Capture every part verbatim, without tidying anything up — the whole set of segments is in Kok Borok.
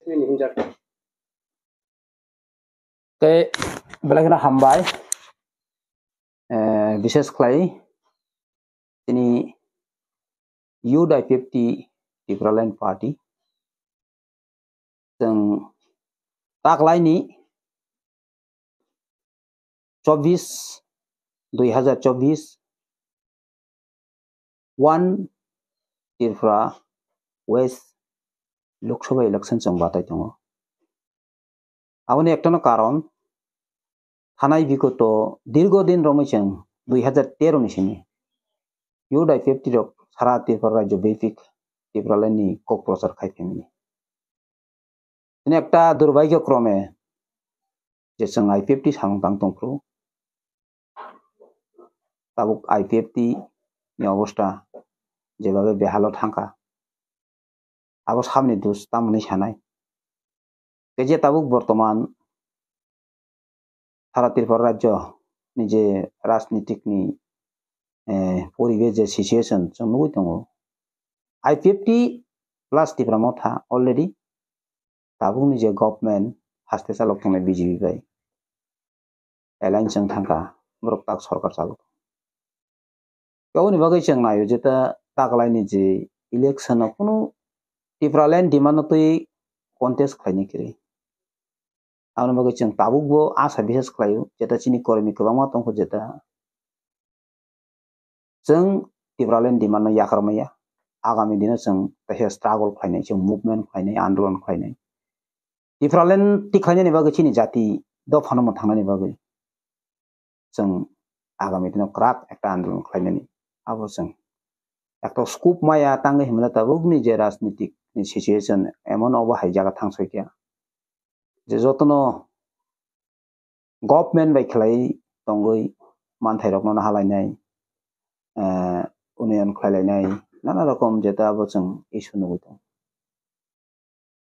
Tei belai kheno hambai. Eh, bises khlai tini Youth I P F T Tipraland Party chwng taklaini chobbish, dui hazar chobbish, one Tripura West Lok Sabha election chwng batai tongo. Aboni ektano karon thanai bigoto dirgo din romwi chwng dui hazar tero ni simi Youth I P F T rok sara Tripura rajyo bepik Tipraland ni kok prochar khai phaimani. Tini ekta durbhagyo krome je chwng I P F T samung tang tongphuru. Tabuk I P F T ni obostha jebabe behalo thangkha, abo samni dos tamoni sanai. Tei je tabuk bortoman sara Tripura rajyo ni je rajnitik ni, eh, poribesh je situation chwng nugwi tongo, I P F T plus Tipra Motha already tabukni je government haste chalok tongnai B J P bai alliance wng thangkha, borok tak sorkar chalok. Aboni bagwi chwng naio je ta taklaini je election o kunu Tipraland demand no twi contest khlainai kwrwi. Aboni bagwi chwng tabukbo asa bisas khlaio, jeta chini kormi kwbangma tongkho, jeta chwng Tipraland demand no yakarmaya. Agami dino chwng teisa struggle khlainai, chwng movement khlainai, andolon khlainai. Tipraland tikhlainani bagwi chini jati dophano mwthangnani bagwi chwng agami dino kwrak ekta andolon khlainani. Abo chwng ekta scope maya tangwi himla tabukni je rajnitik ni situation emon obo hai jaga thang soikya je jotono government bai khlai tongwi manthairokno nahalainai, eh, union khlailainai, nana rokom jeta abo chwng issue nugwi tongo.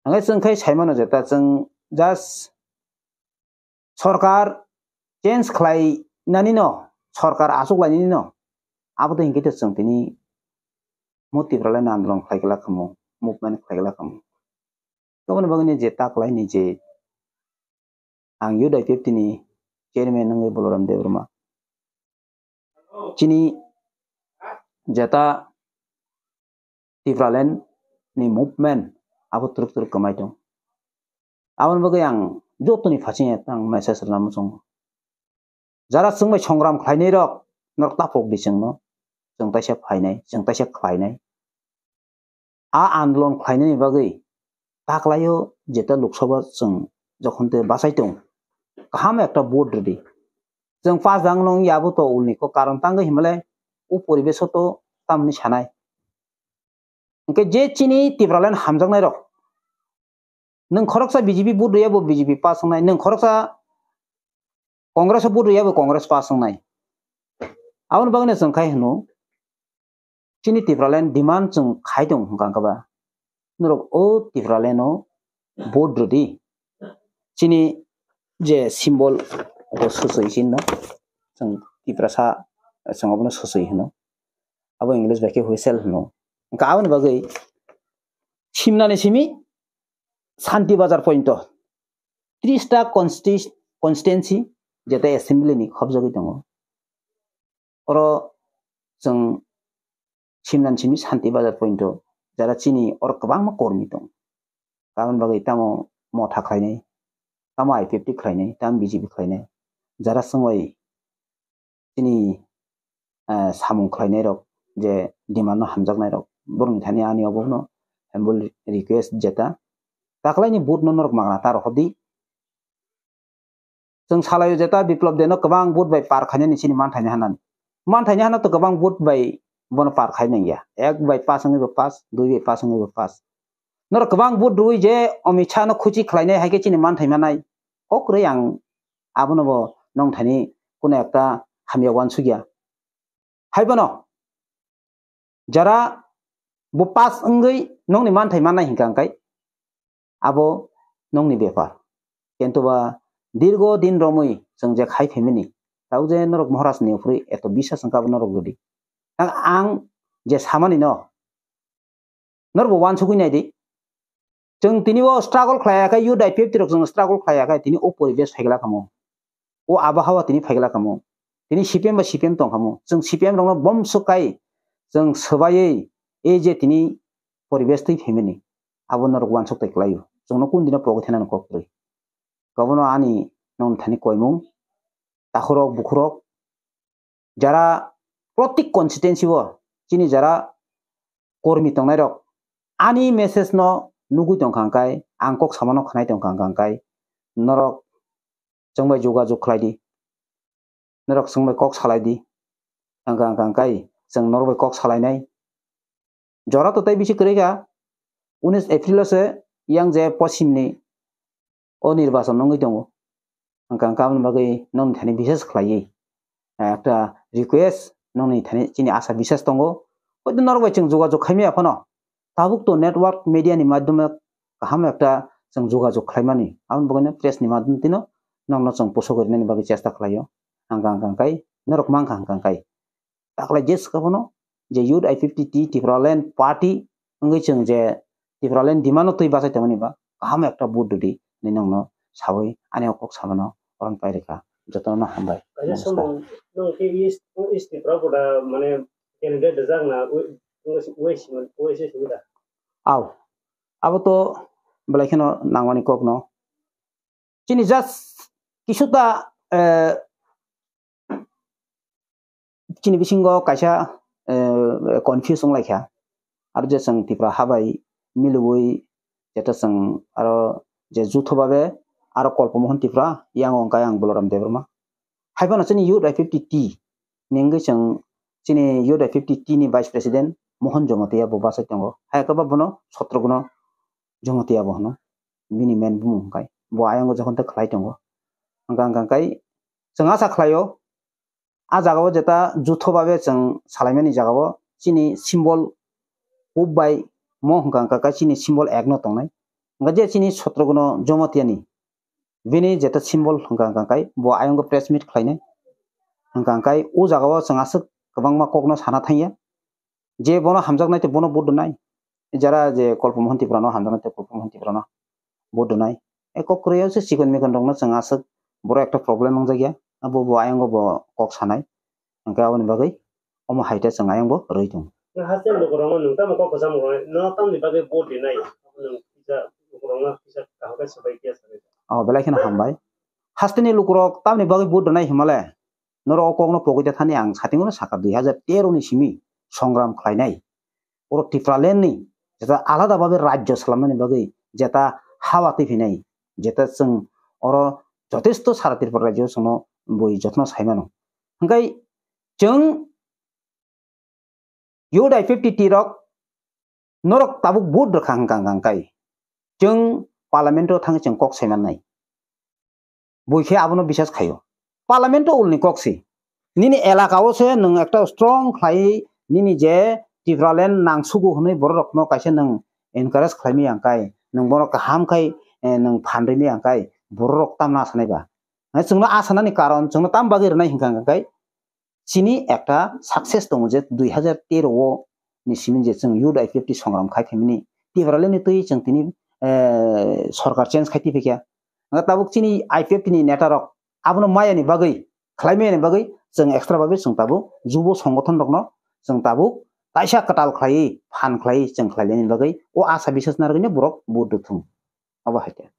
Hwnkhai chwng khai saimano jeta chwng just sorkar change khlainani no, sorkar achuk lainani no, abo to hinkhe to chwng tini mo Tipraland andolon khlai glak khamu, movement khlai glak khamu. Aboni bagwi ni je taklaini je ang Youth I P F T ni chairman wngwi Balaram Debbarma. Chini jeta Tipraland ni movement abo twrwk twrwk kwmai tong. Aboni bagwi ang jotoni phaising ang message rwna muchungo. Jara chwng bai songram khlainai rok norok tapok di chwngno, chwng taisa phainai, chwng taisa khlainai. A andolon khlainani bagwi taklaio jeta Lok Sabha chwng jokhon te bachai tong, kaham ekta vote rwdi. Chwng pass dang nung yabo to ulni ko karon tangwi himale o poribesh o to tamni sanai. Hwnkhe je chini Tipraland hamjaknai rok, nwng khoroksa B J P vote rwya bo B J P pass wngnai, nwng khoroksa Congress o vote rwya bo Congress pass wngnai. Aboni bagwino chwng khai hwno, chini Tipraland demand chwng khai tong hwnkha hwnkha ba, norok o Tipraland o vote rwdi. Chini je symbol bo swswi hinno, chwng Tiprasa chwng obono swswi hino. Abo English bai khe whistle hino. Hwnkha aboni bagwi simnani simi Santi Bazar pointo tris ta consti-, constituency jeta assembly ni khobjagwi tongo. Oro chwng simnani simi Santi Bazar pointo jara chini oro kwbangma kormi tong. Aboni bagwi tamo motha khlainai, tamo I P F T khlainai, tamo B J P khlainai. Jara chwng bai chini, eh, samung khlainai rok je demand no hamjaknai rok, borokni thani ani obo no humble request jeta taklaini vote no norok magna ta rohordi. Chwng salaio jeta Biplop Debno kwbang vote bai par khainani chini manthaini hanani. Manthaini hana to kwbang vote bai bono par khai nangya. Ek bai pass wngwi bo pass, dui bai pass wngwi bo pass. Norok kwbang vote rwui je Amit Shah no khuchi khlainai hai khe chini manthai manai. Kok kwrwi ang abono bo nongthani kuno ekta hamya uansukya. Hai bono jara bo pass wngwi nongni manthai mannai hinkha hwnkhe abo nongni bepar. Kintu ba dirgo din romwi chwng je khai phaimani, tau je norok Maharaj ni uphuri eto bisas wngkha abo norok rwdi. Ang, ang je samani no, norok bo uansugwi naidi. Chwng tini o struggle khlai ya khe, youth I P F T rok chwng struggle khlai ya khe, tini o poribesh phaigla kamo. O abahawa tini phaigla kamo. Tini C P M ba C P M tong kamo. Chwng C P M rokno bomswk kai, chwng swbaiwi, ei je tini poribesh twi phaimani, abo norok uansuk twi kwlaio. Chwngno kun dino pogwi thanani kok kwrwi. Kobono ani nongni thani koimung, takhurok, bukhurok, jara protik constituency o chini jara kormi tongnairok ani message no nugwi tongkha hwnkhe, ang kok samano khwnai tongkha hwnkhe, norok chwng bai jogajog khlai di, norok chwng bai kok salai di, hwnkha hwnkha hwnkhe chwng norok bai kok salainai. Jora to tei bisi kwrwi kha, unis April o se yang je poschimni o nirbachon wngwi tongo. Hwnkha hwnkhe aboni bagwi nongni thani bishes khlaiwi, eh, ekta request, nongni thani chini asa bishes tongo. Hoito norok bai chwng jogajog khaimaya phano, tabuk to network media ni madhyome kaham ekta chwng jogajog khlaimani. Aboni bagwino press ni madhyom tino nongno chwng pusok rinani bagwi chesta khlaio. Hwnkha hwnkha hwnkhe norok mankha hwnkha hwnkhe. Taklai je swkang phano je Youth I fifty T Tipraland Party wngwi chwng je Tipraland demand no twi bachai tongmani ba kaham ekta vote rwdi hinwi nongno sawi ani o kok samano oron pai rwkha. Jotono hambai. Kaisa samung nwng khe East, East Tripura koda mane candidate rijak na, ui-, ui-, ui-, ui-, ui-, ui-, ui-, da? Aw, abo to belai kheno nangmani kok no. Chini just kisuta, eh, chini bisingo kaisa, eh, confuse wnglaikha. Aro je chwng Tipra habai milwi, jeta chwng aro je jutho babe aro Kolpomohon Tipra, yang wngkha ang Boloram Debbarma. Haiphano chini Youth I fifty T ni wngwi chwng chini Youth I fifty T ni Vice President Mohon Jomotia bo bachai tongo. Hai khe ba bono sotro guno Jomotia bo hwno. Bini main bumung hwnkhe bo ayongo jokhon tei khlai tongo. Hwnkha hwnkha hwnkhe chwng asa khlaio, a jagao jeta jutho babe chwng salaimani jagao chini symbol kub bai mo hwnkha hwnkha khe chini symbol ek no tongnai. Hwnkha je chini sotro guno Jomotia ni bini jeta symbol hwnkha hwnkha khe bo ayongo press meet khlainai. Hwnkha hwnkha o jagao chwng aswk kwbangma kokno sana thangya. Je bono hamjaknai tei bono vote rwnai. Jara je Kolpomohon Tipra no hamjaknai tei Kolpomohon Tipra no vote rwnai. E kok kwrwi se chikon mikon rok no chwng aswk borok ekta problem wngjakya. Abo bo ayongo bo kok sanai. Hwnkhe aboni bagwi omo hai ta chwng ayang bo rwi tongo. Nwng haste lukurokno nwng tamo kok kwcham rwnai? No tamni bagwi vote rinai? Nwng kisa lukurokno kisa kaham khe swbai phiya sanai. Oh, belai kheno hambai. Hasteni lukurok tamni bagwi vote rwnai himale? Norok o kokno pogwi ta thani ang satingo sakha dui hajar tero ni simi songram khlainai. Oro Tipraland ni jeta alada babe rajyo salamnani bagwi jeta hawa twi phinai, jeta chwng oro jotesto sara Tripura rajyo chwngno bui jotno saimano. Hwnkhe chwng Youth I fifty T rok norok tabuk vote rwkha hwnkha hwnkha hwnkhe chwng parliament o thangwi chwng kok saimannai. Bui khe abono bisas khaio. Parliament o ulni kok si. Nini elaka o se nwng ekta strong khlai nini je Tipraland nang sugu hwnwi borok rokno kaisa nwng encourage khlaimaya hwnkhe, nwng bono kaham khai, eh, nwng phan rimaya hwnkhe borok rok tamno asanai ba? Eh, chwngno asanani karon chwngno tam bagwi rwnai hwnkha hwnkhe chini ekta success tongo je dui hajar tero o ni simi je chwng Youth I P F T songram khai phaimani Tipraland ni twi chwng tini, eh, sorkar change khai tiphaikha. Hwnkhe tabuk chini I P F T ni neta rok abono mayani bagwi, khlai mayani bagwi chwng extra bagwi chwng tabuk jubo songothon rokno chwng tabuk kaisa kwtal khlaiwi phan khlaiwi chwng khlailani bagwi o asa biswas narwgwino borok vote rwthung. Abo hai khe.